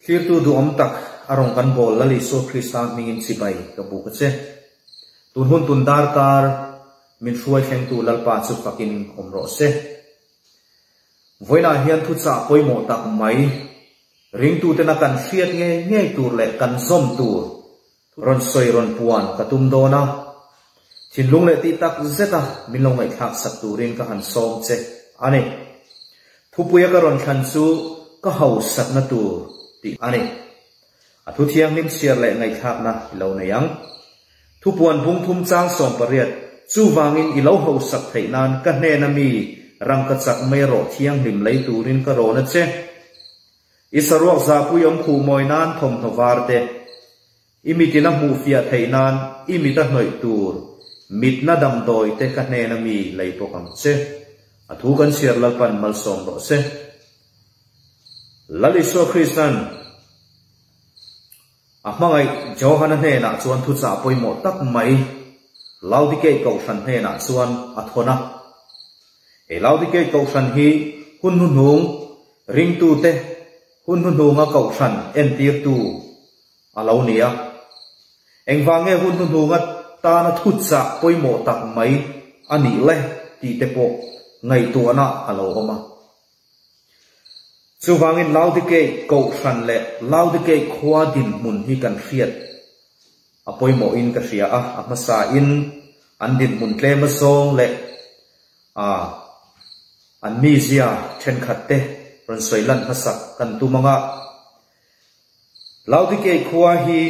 Thlirtu duhawm tak a rawn kan bawl Lal Isua Krista hmingin chibai ka buk a che. Tun hun tun darkar min hruai thlengtu Lalpa chu fakin awm rawh se. Vawiinah hian thuchah pawimawh tak mai ringtutena kan hriat ngei ngei tur leh kan zawm tur rawn sawi rawn puan ka tum dawn a. Thinlung leh tih tak zeta min lo ngaihthlak sak turin ka han sawm che a ni. Thupuia ka rawn thlan chu ka hausakna tur tih a ni. A thu thianghlim chhiar leh ngaihthlakna i lo nei ang. Thupuan bung thum chang 18, Chuvangin i lo hausak theih nan ka hnena mi rangka chak mai rawh thianghlim lei turin ka rawn a che. I saruak zahpui awm khuh mawi nan thawmhnaw var te, i mitin a hmuh fiah theih nan i mit a hnawih tur mitna damdawi te ka hnena mi lei bawk ang che. A thu kan chhiar Lalpan malsawm rawh se. Lal Isua Kristan a hmangaih Johana hnenah chuan thuchah pawimawh tak mai Laodikei Kohhran hnenah chuan a thawn a. He Laodikei Kohhran hi hun hnuhnung ringtute hun hnuhnunga Kohhran entirtu a lo ni a. Engvang nge hun hnuhnunga tana thuchah pawimawh tak mai a nih le tih te pawh ngaihtuahna a lo awm a. Chuvangin Laodikei Kohhran leh Laodikei khua dinhmun hi kan hriat a pawimawhin ka hria a, a hmasain an dinhmun tlem azawng leh a an mizia thenkhat te rawn sawi lan hmasak kan tum ang a. Laodikei khua hi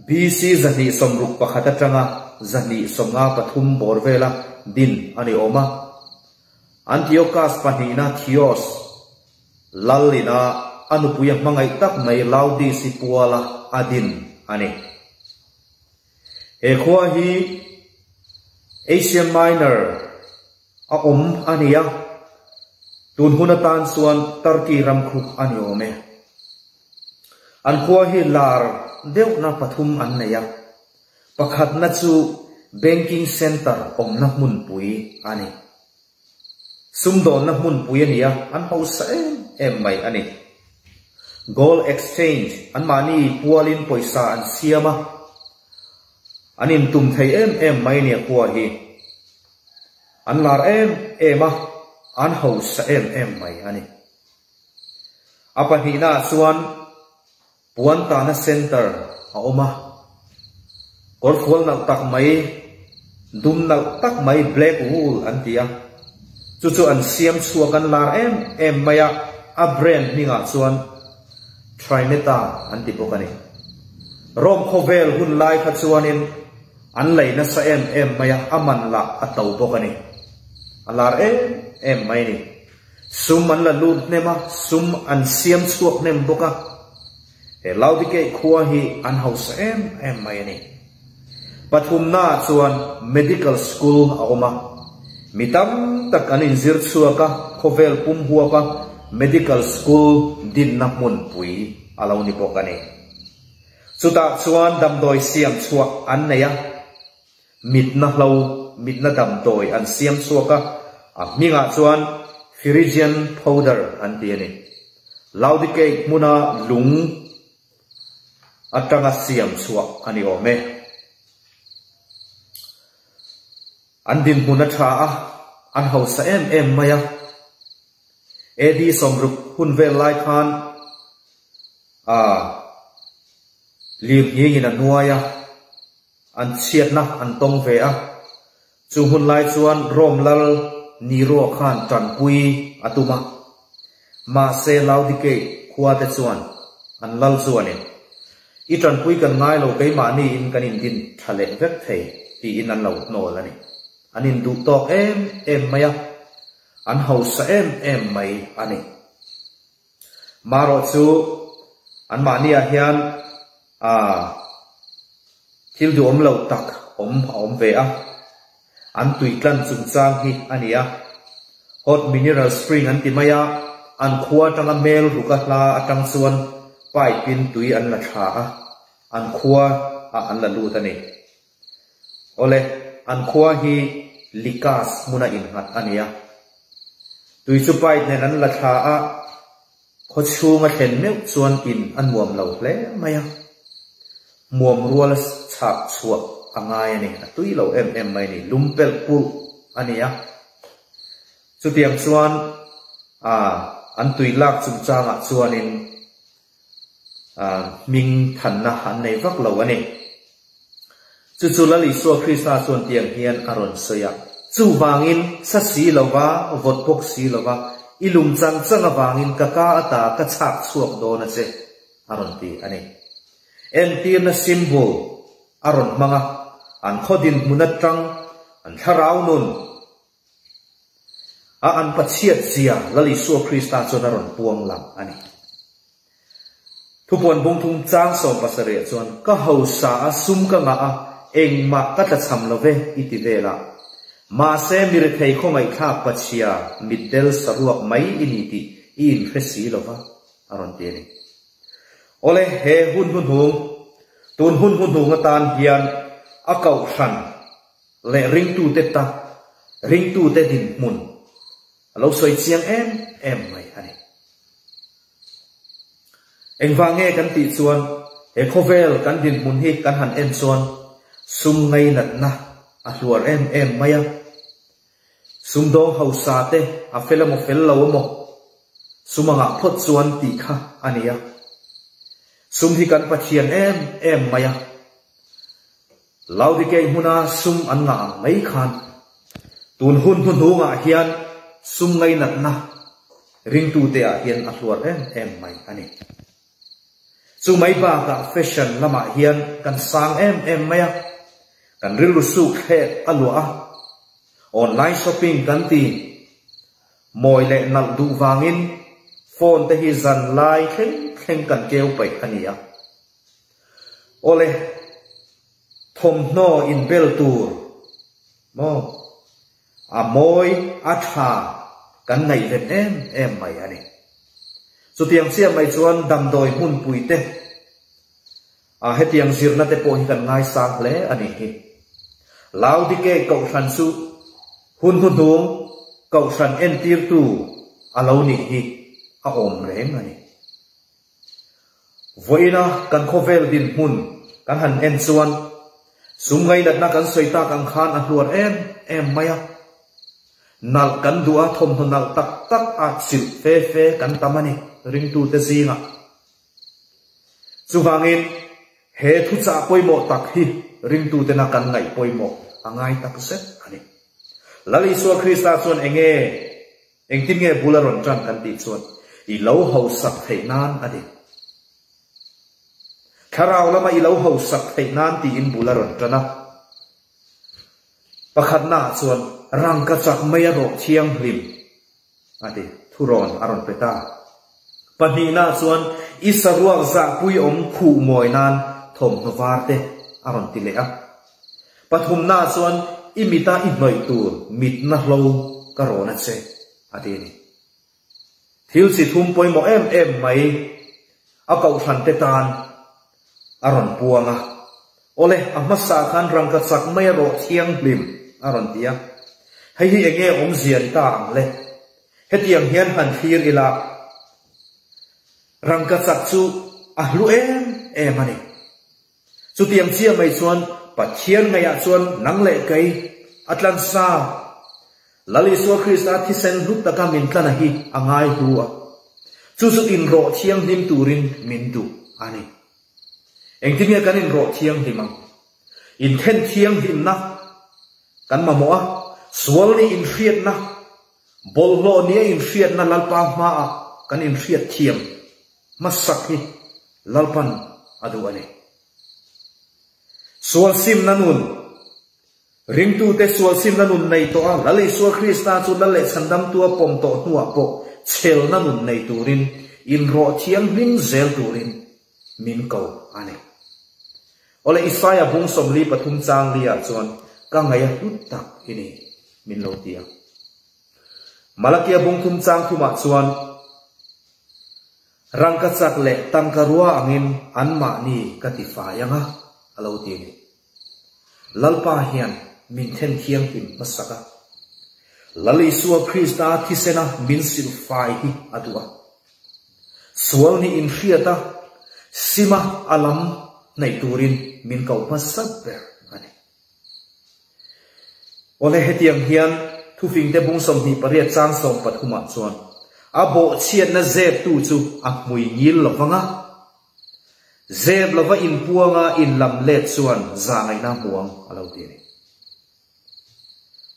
BC 261 atanga 253 bawr vela din a ni awm a. Antiochus pahnihna Theos lal ina a nupui a hmangaih tak mai Laodice puala a din a ni. He khua hi Asia Minor a awm a ni a, tun hun atan chuan Turkey ram khu a ni awm e. An khua hi lar deuhna pathum an nei a, Pakhatna chu banking centre awmna hmunpui a ni. Sumdawnna hmunpui a ni a, an hausa em em mai a ni. Gold exchange, anmahni pualin pawisa an siam a, an intum thei em em mai a ni a khua hi. An lar em em a, an hausa em em mai a ni. A pahnihnaah chuan Puan tahna centre a awm a, kawrfual nalh tak mai, dum nalh tak mai black wool an ti a, chu chu an siam chhuak an lar em em mai a, a brand hmingah chuan Trineta an ti bawk a ni. Rome khawvel hun lai kha chuanin an lei nasa em em mai a, a man lah a to bawk a ni. A lar em em mai a ni. Sum an la lut hnem a, sum an siam chhuak hnem bawk a. He Laodikei khua hi an hausa em em mai a ni. Pathumnaah chuan Medical School a awm a. Mi tam tak an inzir chhuak a, khawvel pum huapa Medical School dinna hmunpui a lo ni bawk a ni. Chutah chuan damdawi siam chhuah an nei a. Mitna hlo, mitna damdawi an siam chhuak a, a hmingah chuan Phrygian powder an ti a ni. Laodikei hmuna lung atanga siam chhuah a ni awm e. An dinhmun a tha a, an hausa em em mai a. AD 60 hun vel lai khan a lirnghingin a nuai a. An chhiatna an tawng ve a, chu hun lai chuan Rome lal Nero khan tanpui a tum a. Mahse Laodikei khua te chuan an lal chuanin, I tanpui kan ngai lo keimahni in kan indin tha leh vek thei tiin an lo hnawl a ni. An induh tawk em em mai a, an hausa em em mai a ni. Marawh chu anmahniah hian thil duhawm lo tak awm a awm ve a, an tui tlan chungchang hi a ni a. Hot mineral spring an ti mai a, an khua atanga mel ruka hla atang chuan pipe in tui an la thla a, an khua ah an la lut a ni. Awle, an khua hi Likas hmuna innghat a ni a. Tui chu pipe nen an la thla a. Khawchhung a thlen meuh chuan in a nuam lo hle mai a, hmuam rual a chhak chhuah a ngai a ni, a tui lo em em mai a ni, lum pelh purh a ni a. Chutiang chuan an tui lak chungchangah chuanin hming thanna an nei vak lo a ni. Chu chu Lal Isua Krista chuan tiang hian a rawn sawi a, Chuvangin sa si lova, vawt bawk si lova, i lum chang chang avangin ka ka ata ka chhak chhuak dawn a che, a rawn ti a ni. Entirna symbol a rawn hmang a, an khaw dinhmun atang an thlarau nun A an Pathiat zia Lal Isua Krista chuan a rawn puang lang a ni. Thupuan bungthum chang 70 ah chuan, Ka hausa a, sum ka ngah a, engmah ka tlachham lo ve, i ti vel a. Mahse, mi rethei khawngaihthlak Pachhia mitdel saruak mai i ni tih i inhre si lo va, a rawn ti a ni. Awle, he hun hnuhnung, tun hun hnuhnung atan hian a kohhran, leh ringtute ta ringtute dinhmun a lo sawi chiang em em mai a ni. Engvang nge kan tih chuan he khawvel kan dinhmun hi kan han en chuan sum ngainatna a hluar em em mai a. Sumdawng hausa te a fel emaw fel lo emaw sum angah phawt chuan tih kha a ni a. Sum hi kan Pathian em em mai a. Laodikei hmuna sum an ngah ang mai khan tun hun hnuhnungah hian sum ngainatna ringtute ah hian a hluar em em mai a ni. Chu mai bakah fashion lamah hian kan sang em em mai a, kan rilru suk thlek a luah a, online shopping kan ti mawi leh nalh duh vangin phone te hi zan lai thleng thleng kan keu paih a ni a. Awle, thawmhnaw inbel tur maw a mawi a tha kan ngaihven em em mai a ni. Chutiang chiah mai chuan damdawi hmunpui te a hetiang zirna te pawh hi kan ngaisang hle a ni hi. Laodike Kohhran chu hun hnuhnung Kohhran entirtu a lo nih hi a awm reng a ni. Vawiina kan khawvel dinhmun kan han en chuan sum ngainatna kan sawi tak ang khan a hluar em em mai a. Nalh kan duh a, thawmhnaw nalh tak tak a chilh fe fe kan tam a ni ringtute zingah. Chuvangin he thuchah pawimawh tak hi ringtutena kan ngaih pawimawh a ngai tak zet a ni. Lal Isua Krista chuan enge Engtin nge bul a rawn tan kan tih chuan i lo hausak theih nan a ni. Thlarau lama i lo hausak theih nan tiin bul a rawn tan a. Pakhatnaah chuan rangka chak mai a rawh thianghlim a ti, thurawn a rawn pe ta. Pahnihnaah chuan i saruak zahpui awm khuh mawi nan thawmhnaw var te a rawn ti leh a. Pathumnaah chuan i mita i hnawih tur mitna hlo ka rawn a che, a ti a ni. Thil chi thum pawimawh em em mai a kohhrante tan a rawn puang a. Awle, a hmasa khan rangka chak mai a rawh thianghlim a rawn ti a. Hei hi enge awmzia ni ta ang le? Hetiang hian han thlir ila, rangka chak chu a hlu em em a ni. Chutiang chiah mai chuan Pathian ngaihah chuan nang leh kei a tlan sa. Lal Isua Krista thisen hlu taka min tlana hi a ngai hlu a. Chu chu inrawh thianghlim turin min duh a ni. Engtin nge kan inrawh thianghlim ang? Inthen thianghlimna kan mamawh a, sual nih inhriatna, bawlhhlawh nia inhriatna Lalpa hmaah kan inhriat thiam hmasak hi Lalpan a duh a ni. Sual simna nun, Ringtute sual simna nun nei tawh a, Lal Isua Krista chu Lal leh Chhandamtua pawm tawh hnuah pawh chhelna nun nei turin, inrawh thianghlim zel turin min ko a ni. Awle Isaia bung 43 chang liah chuan ka ngaih a hlut tak i ni min lo ti a. Malakia bung thum chang thumah chuan rangka chak leh tangka rua angin anmahni ka ti fai ang a, a lo ti a ni. Lalpa hian min then thianghlim hmasak a. Lal Isua Krista thisena min silh fai hi a duh a. Sual nih inhriat a, sima a lam hnaih turin min koh hmasa ber a ni. Awle hetiang hian thufingte bung 28 chang 13 ah chuan a bawhchhiatna zeptu chu a hmui ngil lo vang a, zep lova inpuanga inlam let chuan zahngaihna a hmu ang a lo ti a ni.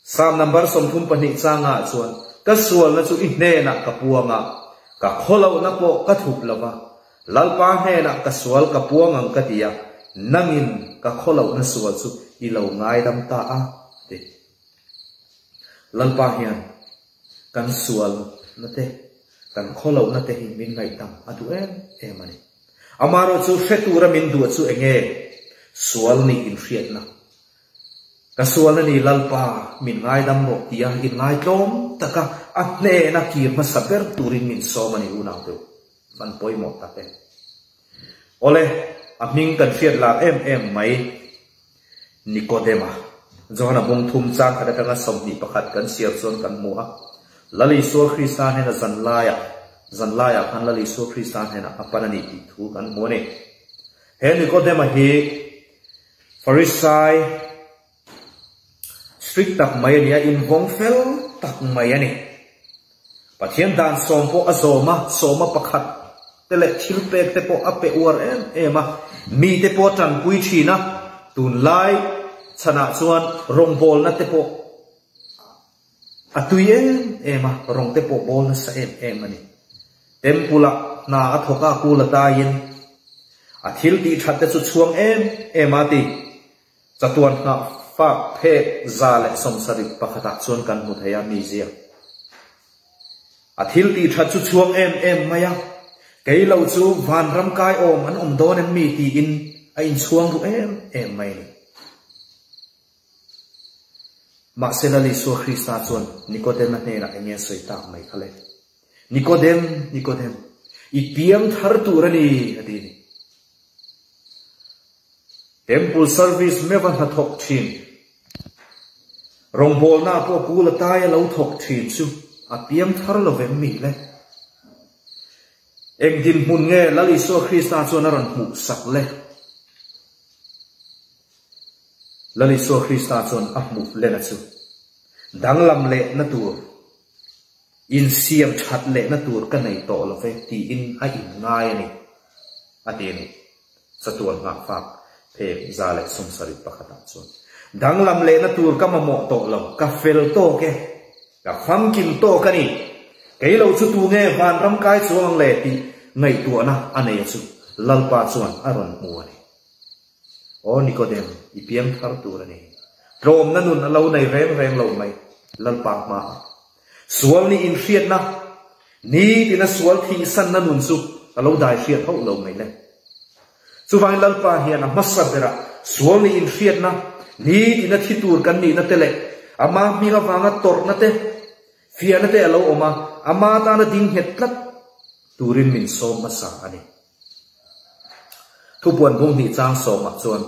Psalm number 32 changah chuan ka sualna chu i hnenah ka puang a, ka khawlohna pawh ka thup lo va, Lalpa hnenah ka sual ka puang ang ka ti a, nangin ka khawlohna sual chu i lo ngaidam ta a, a ti. Lalpa hian kan sualna te, kan khawlohna te hi min ngaihdam a duh em em a ni. Amaherawhchu hre tura min duh chu enge? Sual nih inhriatna. Ka sual a ni Lalpa, min ngaidam rawh tia inngaitlawm taka a hnena kir hmasa ber turin min sawm a ni unaute u. Van pawimawh tak e. Awle, a hming kan hriat lar em em mai Nikodema, Johana bung thum chang khat atanga 21 kan siar chuan kan hmu a. Lal Isua Krista hnena zanlaiah, zanlaiah khan Lal Isua Krista hnenah a pan a ni tih thu kan hmu a ni. He Nikodema hi Farisai strict tak mai a ni a, invawng fel tak mai a ni. Pathian dan sawm pawh a zawm a, sawma pakhat te leh thil pek te pawh a pe uar em em a, mite pawh a tanpui thin a, tunlai chhanah chuan rawngbawlna te pawh a tui em em a, rawng te pawh bawl nasa em em a ni. Temple ah hna a thawk a, kul a taiin a thil tih that te chu chhuang em em a ti. Chatuan nghah fak phek 171 ah chuan kan hmu thei a mi ziak. A thil tih that chu chhuang em em mai a, kei lo chu vanram kai awm an awm dawn em mi tiin a inchhuang ru em em mai a ni. Mahse Lal Isua Krista chuan Nikodema hnenah enge a sawi tak mai kha le? Nikodem, Nikodem, i piang thar tur a ni, a ti a ni. Temple service meuha hnathawk thin, rawngbawlna pawh kul a tai a lo thawk thin chu a piang thar lo vem mi le? Eng dinhmun nge Lal Isua Krista chuan a rawn hmuh sak le? Lal Isua Krista chuan a hmuh lena chu danglam lehna tur, insiam that lehna tur ka nei tawh lo ve tiin a inngai a ni, a ti a ni. Chatuan nghahfak phek 171 ah chuan danglam lehna tur ka mamawh tawh lo, ka fel tawk e, ka famkim tawk a ni, kei lo chu tu nge vanram kai chuang ang le tih ngaihtuahna a nei a chu Lalpa chuan a rawn hmu a ni. Aw Nikodem, i piang thar tur a ni. Tlawmna nun a lo nei reng reng lo mai, Lalpa hmaah. Sual nih inhriatna, nitina sual thihsanna nun chu a lo dai hriat hauh lo mai le. Chuvangin Lalpa hian a hmasa berah sual nih inhriatna, nitina thi tur kan nihna te leh ama hming avanga tawrhna te, fiahna te a lo awm a, ama tana ding nghet tlat turin min sawm hmasa a ni. Thupuan bung hnih chang sawmah chuan,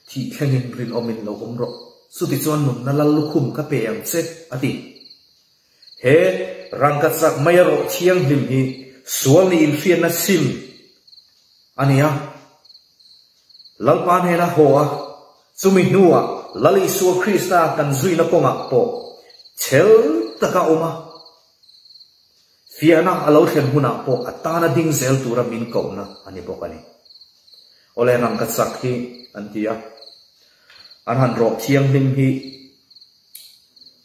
Thih thlengin rinawmin lo awm rawh, chutichuan nunna lal lukhum ka pe ang che, a ti. He rangka chak mai erawh thianghlim hi sual nih inhriatna sim a ni a. Lalpa hnena haw a, chumi hnuah Lal Isua Krista kan zuina kawngah pawh chhel taka awm a. Fiahna a lo thlen hunah pawh a tana ding zel tura min kohna a ni bawk a ni. Awle rangka chak hi an ti a, an han rawh thianghlim hi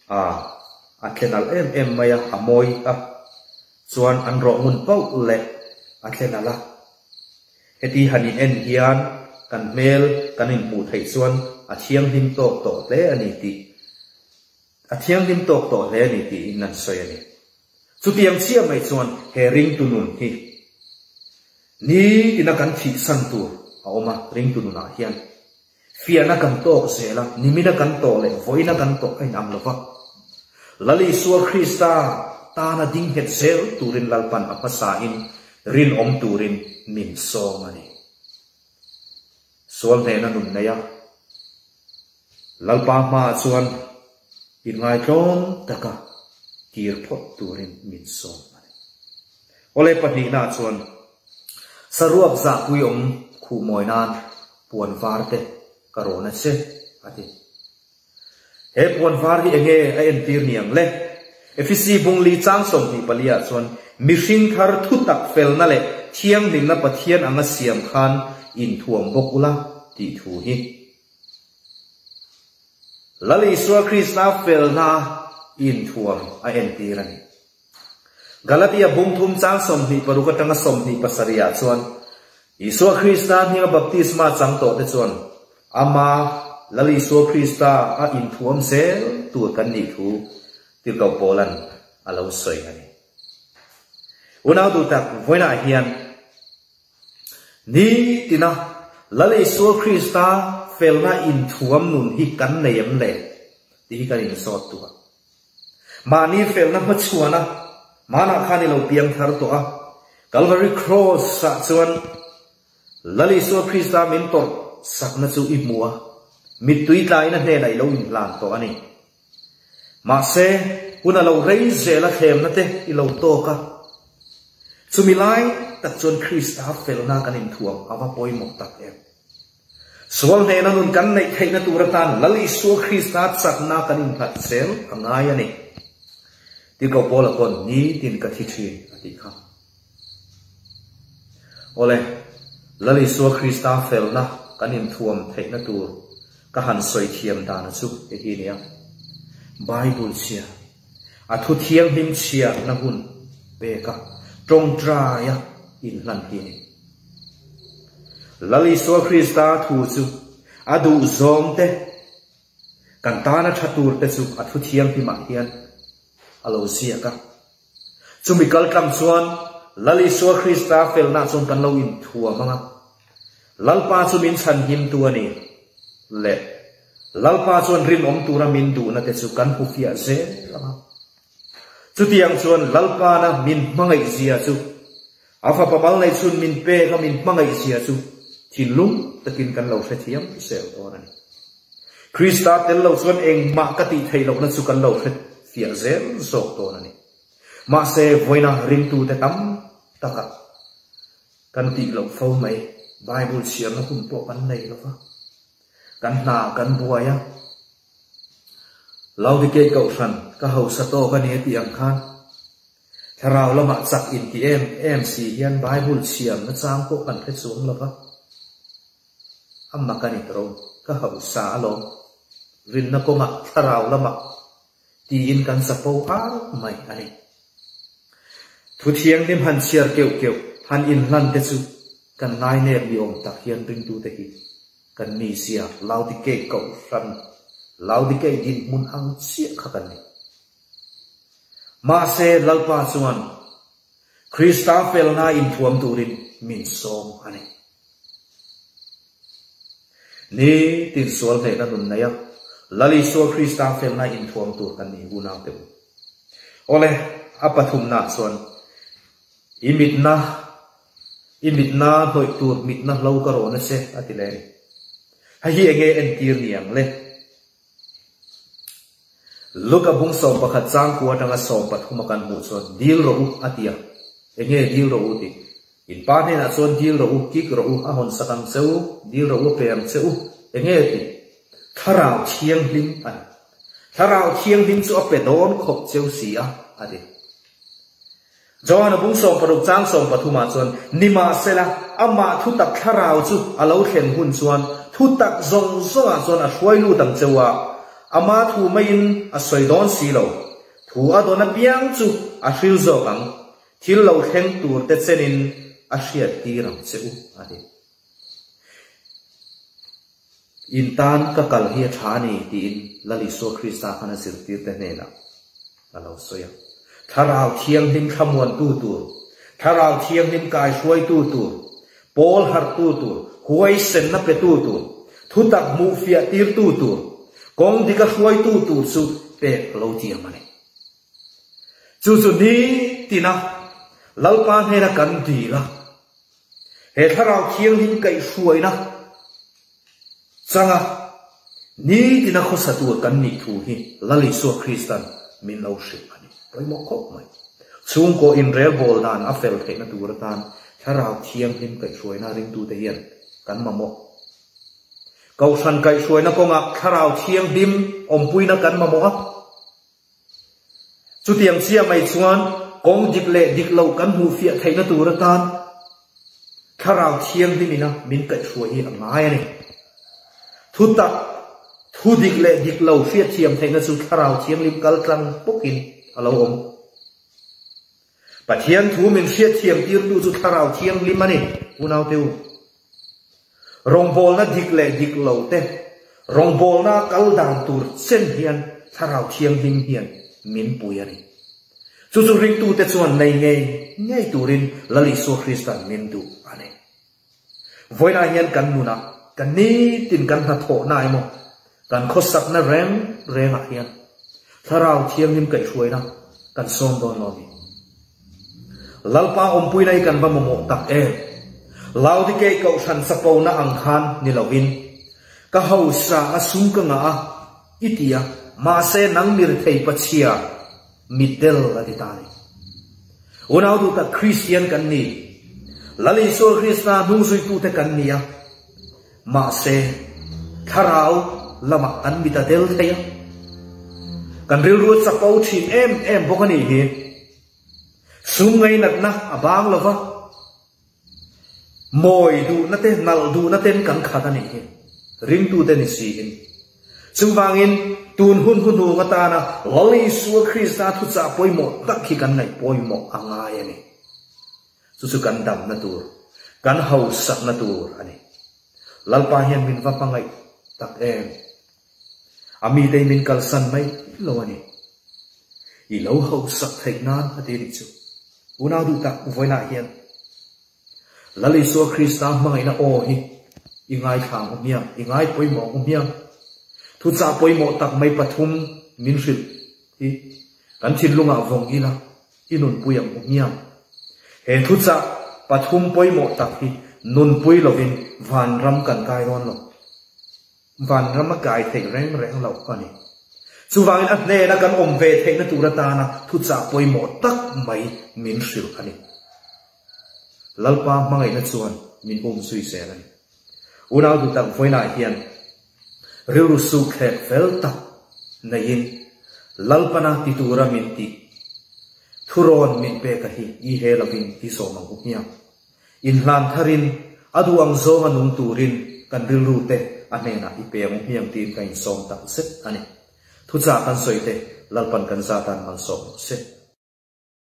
a a thlen alh em em mai a, a mawi a, chuan an rawh ngun pauh leh a thlen alh a. Heti han in en hian kan hmel kan inhmuh theih chuan a thianghlim tawk tawh hle a ni tih A thianghlim tawk tawh hle a ni tiin an sawi a ni. Chutiang chiah mai chuan he ringtu nun hi nitina kan thihsan tur a awm a, ringtu nunah hian fiahna kan tawk zel a, nimina kan tawh leh vawiina kan tawh a inang lo va. Lal Isua Krista tana ding nghet zel turin Lalpan a hmasain rinawm turin min sawm a ni. Sual hnehna nun nei a. Lalpa hmaah chuan inngaitlawm taka kir phawt turin min sawm a ni. Awle pahnihnaah chuan. Saruak zahpui awm khuh mawi nan puan var te ka rawn a che, a ti. He puan var hi enge a entir ni ang le? Efisi bungli chang 24 ah chuan mihring thar thutak felna leh thianghlimna Pathian anga siam khan inthuam bawk ula tih thu hi. Lal Isua Krista felna inthuam a entir a ni. Galatia bung thum chang 26 atanga 27 ah chuan Isua Krista hminga baptisma chang tawh te chuan Ama Lal Isua Krista a inthuam zel tur kan nih thu Tirhkoh Paula'n a lo sawi a ni. Unau duh tak vawiinah hian Nitina Lal Isua Krista felna inthuam nun hi kan nei em le tih hi kan insawt duh a. Mahni felna hmachhuana manah khan i lo piang thar tawh a, Calvary Cross-ah chuan Lal Isua Krista min tawrh sakna chu i hmu a, mittui tlaina hnenah i lo inhlan tawh a ni. Mahse, hun a lo rei zel a thlemna te i lo tawk a, chumi lai tak chuan Krista felna kan inthuam a va pawimawh tak em. Sual hnehna nun kan neih theihna tur atan Lal Isua Krista chakna kan innghat zel a ngai a ni. Tirhkoh Paula pawn nitin ka thi thin a tih kha. Awle, Lal Isua Krista felna kan inthuam theihna tur ka han sawi thiam dana chu hei hi nia. Bible chhia, a thu thianghlim chhiarna hun peka tawngtaia inhlan hi a ni. Lal Isua Krista thu chu a duh zawng te, kan tana tha tur te chu a thu thianghlimah hian a lo ziak a. Chumi kaltlang chuan Lal Isua Krista felna chuan kan lo inthuam ang a, Lalpa chu min chhanhimtu a ni leh Lalpa chuan rinawm tura min duhna te chu kan hmu fiah zel ang a. Chutiang chuan Lalpana min hmangaihzia chu A fapa mal nei chhun min pek a min hmangaih zia chu thinlung takin kan lo hrethiam sel dawn a ni. Krista tel lo chuan engmah ka tih theih lohna chu kan lo hrefiah zel zawk dawn a ni. Mahse, vawiina ringtute tam taka kan tih loh fo mai, Bible chhiarna hun pawh kan nei lo va, kan hna kan buai a, Laodikei Kohhran ka hausa tawk a ni a tih ang khan, Thlarau lamah chak inti em em si hian Bible chhiar nachang pawh kan hre chuang lo va. A mak a ni tawh, ka hausa alawm. Rinna kawngah thlarau lamah tiin kan chapo ar mai a ni. Thu thianghlim han chhiar keuh keuh, han inhlan te chu kan ngainep ni awm tak hian ringtute hi kan mi sia Laodikei Kohhran, Laodikei dinhmun ang chiah kha kan ni. Mahse, Lalpa chuan Krista felna inthuam turin min sawm a ni. Ni tin sual hnehna nun nei a, Lal Isua Krista felna inthuam tur kan ni unau te u. Awle, a pathumnaah chuan i mitna, i mitna hnawih tur mitna hlo ka rawn a che, a ti leh a ni. Hei hi enge entir ni ang le? Luka bung 11 chang ku atanga 13 a kan hmuh chuan dil rawh u a ti a, enge dil rawh u tih? In pa hnenah chuan dil rawh u, kik rawh u, a hawn sak ang che u, dil rawh u a pe ang che u, enge tih? Thlarau Thianghlim a ni. Thlarau Thianghlim chu a pe dawn khawp cheu si a, a ti. Johana bung 16 chang 13 ah chuan, Nimahsela, amah thutak thlarau chu a lo thlen hun chuan thutak zawng zawngah chuan a hruai lut ang cheu a, ama thu maiin a sawi dawn si lo. Thu a dawn apiang chu a hril zawk ang, thil lo thleng tur te chenin a hriat tir ang che u, a ti. In tan ka kal hi a tha a ni, tiin Lal Isua Krista khan a zirtirte hnenah a lo sawi a. Thlarau Thianghlim thlamuantu tur, Thlarau Thianghlim kaihruaitu tur, pawl harhtu tur, huaisenna petu tur, thutak hmuhfiah tirtu tur, kawng dika hruaitu tur chu pek lo tiam a ni. Chu chu nitina Lalpa hnena kan dil a, he Thlarau Thianghlim kaihhruaina changa nitina khawsa tur kan nih thu hi Lal Isua Kristan min lo hrilh a ni. Pawimawh khawp mai. Chhungkaw inrelbawl dan a fel theihna tur atan. Thlarau Thianghlim kaihhruaina ringtute hian kan mamawh. Kohhran kaihhruaina kawngah Thlarau Thianghlim awmpuina kan mamawh a. Chutiang chiah mai chuan kawng dik leh dik loh kan hmuhfiah theihna tur atan Thlarau Thianghlim ina min kaihhruai hi a ngai a ni. Thutak, thu dik leh dik lo hriatthiam theihna chu Thlarau Thianghlim kaltlang bawkin a lo awm. Pathian thu min hriatthiam tirtu chu Thlarau Thianghlim a ni, unaute u. Rawngbawlna dik leh dik lo te, rawngbawlna kal dan tur chen hian Thlarau Thianghlim hian min pui a ni. Chu chu ringtute chuan nei ngei ngei turin Lal Isua Krista'n min duh a ni. Vawiinah hian kan nunah, kan nitin kan hnathawhna emaw, kan khawsakna reng rengah hian Thlarau Thianghlim kaihhruaina kan sawm dawn lo a ni. Lalpa awmpuina hi kan va mamawh tak em? Laodikei kohhran chapona ang khan ni lovin, Ka hausa a sum ka ngah a, i ti a, mahse nang mirthei pachhia mitdel a ti ta a ni. Unau duh tak Kristian kan ni. Lal Isua Krista hnungzuitute kan ni a, mahse thlarau lamah kan mit a del thei a, kan rilru a chapo thin em em bawk a nih hi. Sum ngainatna a bang lo va, mawi duhna te, nalh duhna ten kan khat a nih hi, ringtute ni siin. Chuvangin, tun hun huhnung atana Lal Isua Krista thuchah pawimawh tak hi kan ngaih pawimawh a ngai a ni. Chu chu kan damna tur, kan hausakna tur a ni. Lalpa hian min va hmangaih tak em? A mite hi min kalsan mai lo a ni. I lo hausak theih nan a ti nih chu. Unau duh tak vawiinah hian Lal Isua Krista hmangaihna aw hi i ngaithla ang u hmiang, i ngai pawimawh ang u hmiang. Thuchah pawimawh tak mai pathum min hrilh hi kan thinlungah vawng ila i nunpui ang u hmiang. He thuchah pathum pawimawh tak hi nunpui lovin vanram kan kai dawn lo. Vanram a kai theih reng reng lo a ni. Chuvangin a hnena kan awm ve theihna tur atana thuchah pawimawh tak mai min hrilh a ni. Lalpa hmangaihna chuan min um zui zel a ni. Unau duhtak vawiinah hian rilru sukthlek fel tak neiin Lalpana ti tura min tih thurawn min pek a hi i he lovin i zawm ang u hmiang. Inhlan tharin a duh ang zawnga nung turin kan rilru te a hnenah i pe ang u hmiang tiin ka insawm tak zet a ni. Thuchah kan sawi te Lalpan kan zatan malsawm rawh se.